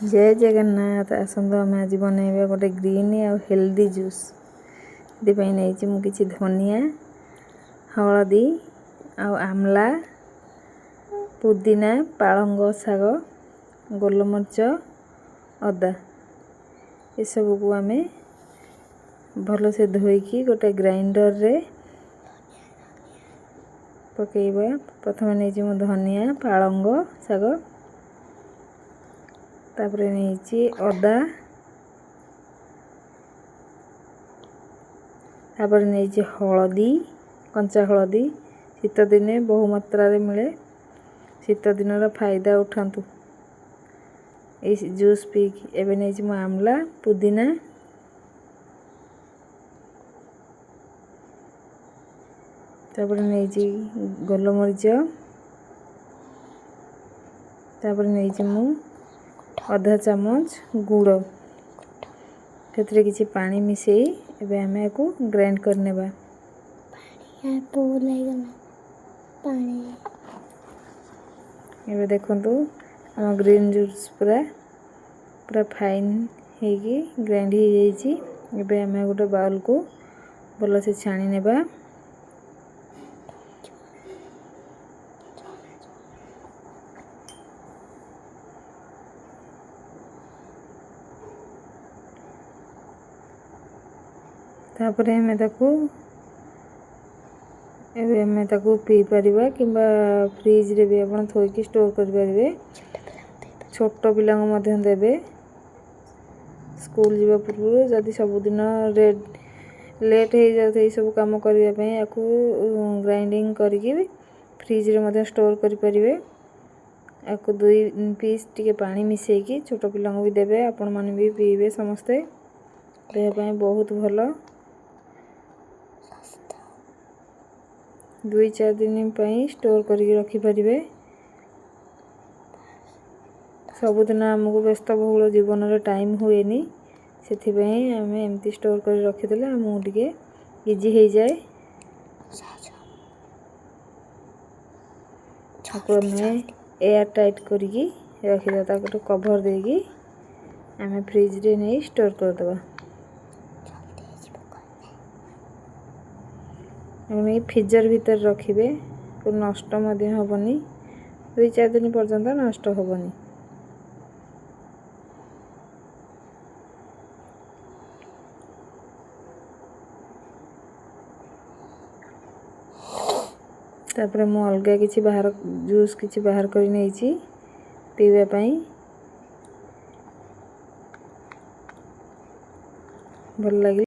ଜୟ ଜଗନ୍ନାଥ। ଆସନ୍ତୁ, ଆମେ ଆଜି ବନେଇବା ଗୋଟେ ଗ୍ରୀନ୍ ଆଉ ହେଲ୍ଦି ଜୁସ୍। ସେଥିପାଇଁ ନେଇଛି ମୁଁ କିଛି ଧନିଆ, ହଳଦୀ ଆଉ ଆମଲା, ପୁଦିନା, ପାଳଙ୍ଗ ଶାଗ, ଗୋଲମରିଚ, ଅଦା। ଏସବୁକୁ ଆମେ ଭଲସେ ଧୋଇକି ଗୋଟେ ଗ୍ରାଇଣ୍ଡରରେ ପକାଇବା। ପ୍ରଥମେ ନେଇଛି ମୁଁ ଧନିଆ, ପାଳଙ୍ଗ ଶାଗ, ତାପରେ ନେଇଛି ଅଦା, ତାପରେ ନେଇଛି ହଳଦୀ, କଞ୍ଚା ହଳଦୀ। ଶୀତ ଦିନେ ବହୁ ମାତ୍ରାରେ ମିଳେ। ଶୀତ ଦିନର ଫାଇଦା ଉଠାନ୍ତୁ ଏଇ ଜୁସ୍ ପିଇକି। ଏବେ ନେଇଛି ମୁଁ ଆମଲା, ପୁଦିନା, ତାପରେ ନେଇଛି ଗୋଲମରିଚ, ତାପରେ ନେଇଛି ମୁଁ ଅଧା ଚାମଚ ଗୁଡ଼। ସେଥିରେ କିଛି ପାଣି ମିଶାଇ ଏବେ ଆମେ ୟାକୁ ଗ୍ରାଇଣ୍ଡ କରିନେବା। ଫୁଲ୍ ହେଇଗଲା ପାଣି। ଏବେ ଦେଖନ୍ତୁ, ଆମ ଗ୍ରୀନ୍ ଜୁସ୍ ପୁରା ପୁରା ଫାଇନ୍ ହେଇକି ଗ୍ରାଇଣ୍ଡ ହେଇଯାଇଛି। ଏବେ ଆମେ ଗୋଟେ ବାଉଲକୁ ଭଲସେ ଛାଣି ନେବା। ତାପରେ ଆମେ ତାକୁ ପିଇପାରିବା କିମ୍ବା ଫ୍ରିଜରେ ବି ଆପଣ ଥୋଇକି ଷ୍ଟୋର୍ କରିପାରିବେ। ଛୋଟ ପିଲାଙ୍କୁ ମଧ୍ୟ ଦେବେ। ସ୍କୁଲ ଯିବା ପୂର୍ବରୁ ଯଦି ସବୁଦିନ ଲେଟ୍ ହେଇଯାଉଥାଏ ଏସବୁ କାମ କରିବା ପାଇଁ, ୟାକୁ ଗ୍ରାଇଣ୍ଡିଙ୍ଗ କରିକି ଫ୍ରିଜରେ ମଧ୍ୟ ଷ୍ଟୋର୍ କରିପାରିବେ। ୟାକୁ 2 ପିସ୍ ଟିକେ ପାଣି ମିଶାଇକି ଛୋଟ ପିଲାଙ୍କୁ ବି ଦେବେ, ଆପଣମାନେ ବି ପିଇବେ ସମସ୍ତେ। ଦେହ ପାଇଁ ବହୁତ ଭଲ। 2-4 ଦିନ ପାଇଁ ଷ୍ଟୋର୍ କରିକି ରଖିପାରିବେ। ସବୁଦିନ ଆମକୁ ବ୍ୟସ୍ତବହୁଳ ଜୀବନରେ ଟାଇମ୍ ହୁଏନି, ସେଥିପାଇଁ ଆମେ ଏମିତି ଷ୍ଟୋର୍ କରି ରଖିଦେଲେ ଆମକୁ ଟିକେ ଇଜି ହେଇଯାଏ। ତାକୁ ଆମେ ଏୟାର ଟାଇଟ୍ କରିକି ରଖିଦେବା। ତାକୁ ଗୋଟେ କଭର୍ ଦେଇକି ଆମେ ଫ୍ରିଜରେ ନେଇ ଷ୍ଟୋର୍ କରିଦେବା। ନେଇ ଫ୍ରିଜର ଭିତରେ ରଖିବେ, ନଷ୍ଟ ମଧ୍ୟ ହେବନି। 2-4 ଦିନ ପର୍ଯ୍ୟନ୍ତ ନଷ୍ଟ ହେବନି। ତାପରେ ମୁଁ ଅଲଗା କିଛି ବାହାର ଜୁସ୍ କିଛି ବାହାର କରି ନେଇଛି ପିଇବା ପାଇଁ। ଭଲ ଲାଗିଲା।